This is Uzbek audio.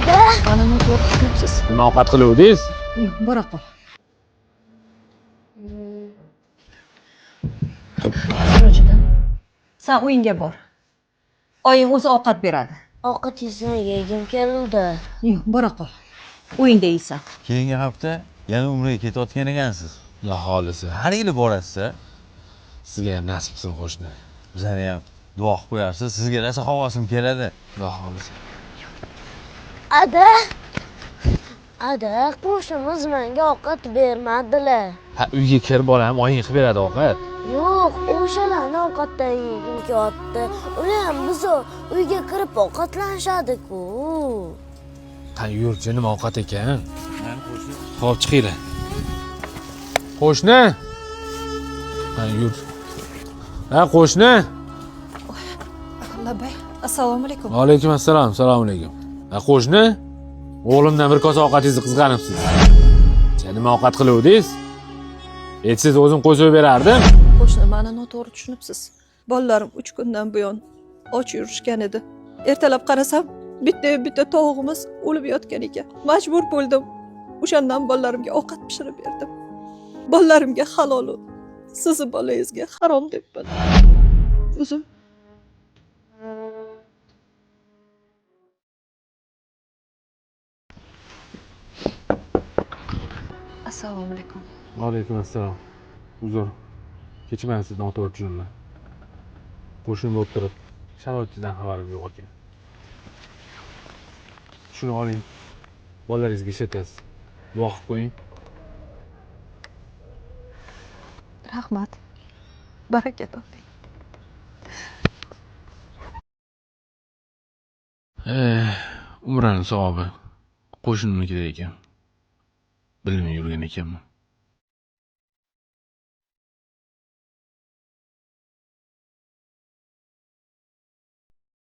Ada. Mana noto'g'ri tushunibsiz. Nima ovqat qiluvdingiz? Yo'q, bora qol. Sirojiddin, san uyingga bor. Oying o'zi ovqat beradi. Ovqat yesam yegim keldi. Yo'q, bora qol. Uyingda yeysan. Keyingi hafta yana umraga ketayotgan ekansiz. Xudo xohlasa. Har yili borasiz. Sizga ham nasib qilsin qo'shni. Bizani ham duo qilib qo'yarsiz. Sizga rosa havosim keladi. Xudo xohlasa. Ada. Ada, qo'shnimiz menga ovqat bermadilar. Ha, uyga kir bolam, oying qilib beradi ovqat. Yo'q, o'shalarni ovqatdan yegim kelyapti. Ular ham biz uyga kirib ovqatlanishadi-ku. Ha, yurchi, nima ovqat ekan? Xo'p, chiqinglar. Qo'shni. Ha, yur. Ha, qo'shni. Labbay. Assalomu alaykum. Va alaykum assalom, assalomu alaykum. Ha, qo'shni. O'g'limdan bir kosa ovqatingizni qizg'anibsiz. Sen nima ovqat qiluvdingiz? Aytsangiz o'zim qo'shib berardim. Qo'shni, mani noto'g'ri tushunibsiz. Bolalarim 3 kundan buyon och yurishgan edi. Ertalab qarasam, bitta tovug'imiz o'lib yotgan ekan. Majbur bo'ldim. O'shandan bolalarimga ovqat pishirib berdim. Bolalarimga halol, sizni bolangizga harom debman. O'zim Assalomu alaykum. Va alaykum assalom. Uzr. Kechirmang, sizni noto'g'ri tushundim. Qo'shnim bo'lib turib, sharoitingizdan xabarim yo'q ekan. Shuni oling. Bolalaringizga ishlatasiz. Duo qilib qo'ying. Rahmat. Baraka toping. Umrani savobi qo'shnimnikida ekan. Bilmay yurgan ekanman.